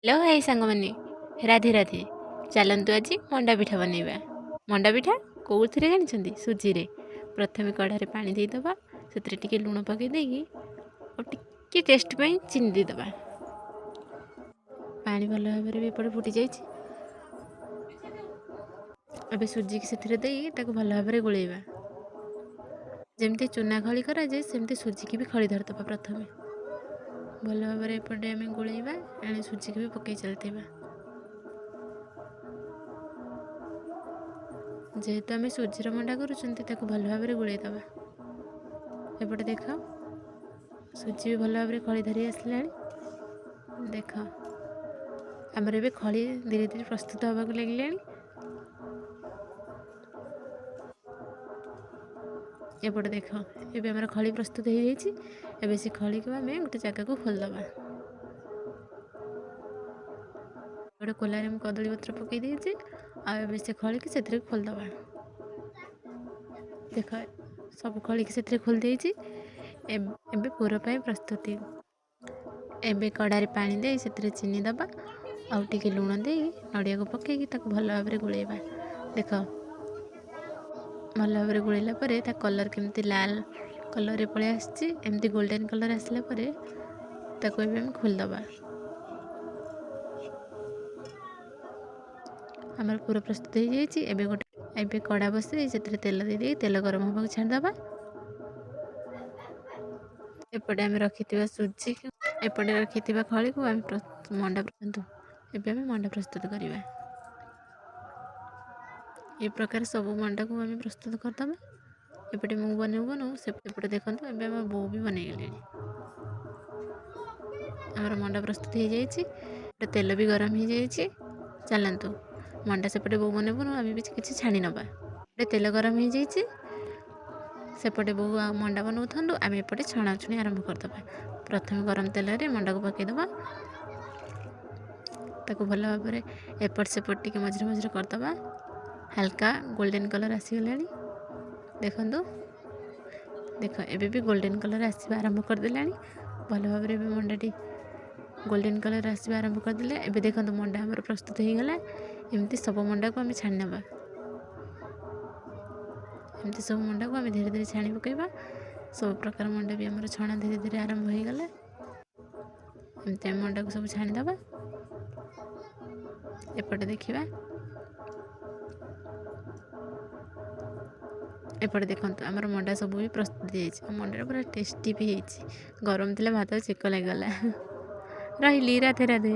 Hello high ସାଙ୍ଗମାନେ, ରାଧେ ରାଧେ। ଚାଲନ୍ତୁ ଆଜି ମଣ୍ଡା ପିଠା ବନେଇବା। ମଣ୍ଡା ପିଠା କେଉଁଥିରେ ଜାଣିଛନ୍ତି? ସୁଜିରେ। ପ୍ରଥମେ କଢ଼ାରେ ପାଣି ଦେଇଦେବା, ସେଥିରେ ଟିକେ ଲୁଣ ପକାଇ ଦେଇକି ଆଉ ଟିକେ ଟେଷ୍ଟ ପାଇଁ ଚିନି ଦେଇଦେବା। ପାଣି ଭଲ ଭାବରେ ବି ଏପଟେ ଫୁଟି ଯାଇଛି। ଏବେ ସୁଜିକି ସେଥିରେ ଦେଇ ତାକୁ ଭଲ ଭାବରେ ଗୋଳେଇବା। ଯେମିତି ଚୁନା ଖଳି କରାଯାଏ ସେମିତି ସୁଜିକି ବି ଖଳି ଧରିଦେବା ପ୍ରଥମେ। ଭଲ ଭାବରେ ଏପଟେ ଆମେ ଗୋଳେଇବା, ଏଣେ ସୁଜିକି ବି ପକାଇ ଚାଲିଥିବା। ଯେହେତୁ ଆମେ ସୁଜିର ମଣ୍ଡା କରୁଛନ୍ତି, ତାକୁ ଭଲ ଭାବରେ ଗୋଳେଇ ଦେବା। ଏପଟେ ଦେଖ, ସୁଜି ବି ଭଲ ଭାବରେ ଖଳି ଧରି ଆସିଲାଣି। ଦେଖ, ଆମର ଏବେ ଖଳି ଧୀରେ ଧୀରେ ପ୍ରସ୍ତୁତ ହେବାକୁ ଲାଗିଲାଣି। ଏପଟେ ଦେଖ, ଏବେ ଆମର ଖଳି ପ୍ରସ୍ତୁତ ହେଇଯାଇଛି। ଏବେ ସେ ଖଳିକୁ ଆମେ ଗୋଟେ ଜାଗାକୁ ଖୋଲିଦେବା। ଗୋଟେ କୋଲାରେ ମୁଁ କଦଳୀ ପତ୍ର ପକାଇ ଦେଇଛି, ଆଉ ଏବେ ସେ ଖଳିକି ସେଥିରେ ଖୋଲିଦେବା। ଦେଖ, ସବୁ ଖଳିକି ସେଥିରେ ଖୋଲି ଦେଇଛି। ଏବେ ପୁର ପାଇଁ ପ୍ରସ୍ତୁତି। ଏବେ କଡ଼ାରେ ପାଣି ଦେଇ ସେଥିରେ ଚିନି ଦେବା, ଆଉ ଟିକେ ଲୁଣ ଦେଇ ନଡ଼ିଆକୁ ପକାଇକି ତାକୁ ଭଲ ଭାବରେ ଗୋଳେଇବା। ଦେଖ, ଭଲ ଭାବରେ ଗୋଳେଇଲା ପରେ ତା କଲର୍ କେମିତି ଲାଲ କଲର୍ରେ ପଳେଇ ଆସିଛି। ଏମିତି ଗୋଲ୍ଡେନ୍ କଲର୍ ଆସିଲା ପରେ ତାକୁ ଏବେ ଆମେ ଖୋଲିଦେବା। ଆମର ପୁର ପ୍ରସ୍ତୁତ ହେଇଯାଇଛି। ଏବେ ଗୋଟେ ଏବେ କଡ଼ା ବସାଇ ସେଥିରେ ତେଲ ଦେଇଦେଇ ତେଲ ଗରମ ହେବାକୁ ଛାଡ଼ିଦେବା। ଏପଟେ ଆମେ ରଖିଥିବା ସୁଜି, ଏପଟେ ରଖିଥିବା ଖଳିକୁ ଆମେ ମଣ୍ଡା ଏବେ ଆମେ ମଣ୍ଡା ପ୍ରସ୍ତୁତ କରିବା। ଏ ପ୍ରକାର ସବୁ ମଣ୍ଡାକୁ ଆମେ ପ୍ରସ୍ତୁତ କରିଦେବା। ଏପଟେ ମୁଁ ବନଉ ବନଉ ସେପଟେ ଦେଖନ୍ତୁ, ଏବେ ଆମ ବୋଉ ବି ବନେଇଗଲେଣି। ଆମର ମଣ୍ଡା ପ୍ରସ୍ତୁତ ହେଇଯାଇଛି, ଏପଟେ ତେଲ ବି ଗରମ ହେଇଯାଇଛି। ଚାଲନ୍ତୁ, ମଣ୍ଡା ସେପଟେ ବୋଉ ବନଉ ବନଉ ଆମେ ବି କିଛି ଛାଣି ନେବା। ଏପଟେ ତେଲ ଗରମ ହେଇଯାଇଛି, ସେପଟେ ବୋଉ ଆଉ ମଣ୍ଡା ବନଉଥାନ୍ତୁ, ଆମେ ଏପଟେ ଛଣାଛୁଣି ଆରମ୍ଭ କରିଦେବା। ପ୍ରଥମେ ଗରମ ତେଲରେ ମଣ୍ଡାକୁ ପକାଇଦେବା, ତାକୁ ଭଲ ଭାବରେ ଏପଟ ସେପଟ ଟିକେ ମଝିରେ ମଝିରେ କରିଦେବା। ହାଲକା ଗୋଲ୍ଡେନ୍ କଲର୍ ଆସିଗଲାଣି, ଦେଖନ୍ତୁ। ଦେଖ, ଏବେ ବି ଗୋଲ୍ଡେନ୍ କଲର୍ ଆସିବା ଆରମ୍ଭ କରିଦେଲାଣି। ଭଲ ଭାବରେ ଏବେ ମଣ୍ଡାଟି ଗୋଲ୍ଡେନ୍ କଲର୍ ଆସିବା ଆରମ୍ଭ କରିଦେଲେ। ଏବେ ଦେଖନ୍ତୁ, ମଣ୍ଡା ଆମର ପ୍ରସ୍ତୁତ ହେଇଗଲା। ଏମିତି ସବୁ ମଣ୍ଡାକୁ ଆମେ ଛାଣି ନେବା। ଏମିତି ସବୁ ମଣ୍ଡାକୁ ଆମେ ଧୀରେ ଧୀରେ ଛାଣି ପକାଇବା। ସବୁ ପ୍ରକାର ମଣ୍ଡା ବି ଆମର ଛଣା ଧୀରେ ଧୀରେ ଆରମ୍ଭ ହେଇଗଲା। ଏମିତି ଆମେ ମଣ୍ଡାକୁ ସବୁ ଛାଣିଦେବା। ଏପଟେ ଦେଖିବା, ଏପଟେ ଦେଖନ୍ତୁ, ଆମର ମଣ୍ଡା ସବୁ ବି ପ୍ରସ୍ତୁତ ହେଇଯାଇଛି, ଆଉ ମଣ୍ଡାଟା ପୁରା ଟେଷ୍ଟି ବି ହେଇଛି। ଗରମ ଥିଲା, ଭାତ ଛେକ ଲାଗିଗଲା। ରହିଲି, ରାଧେ ରାଧେ।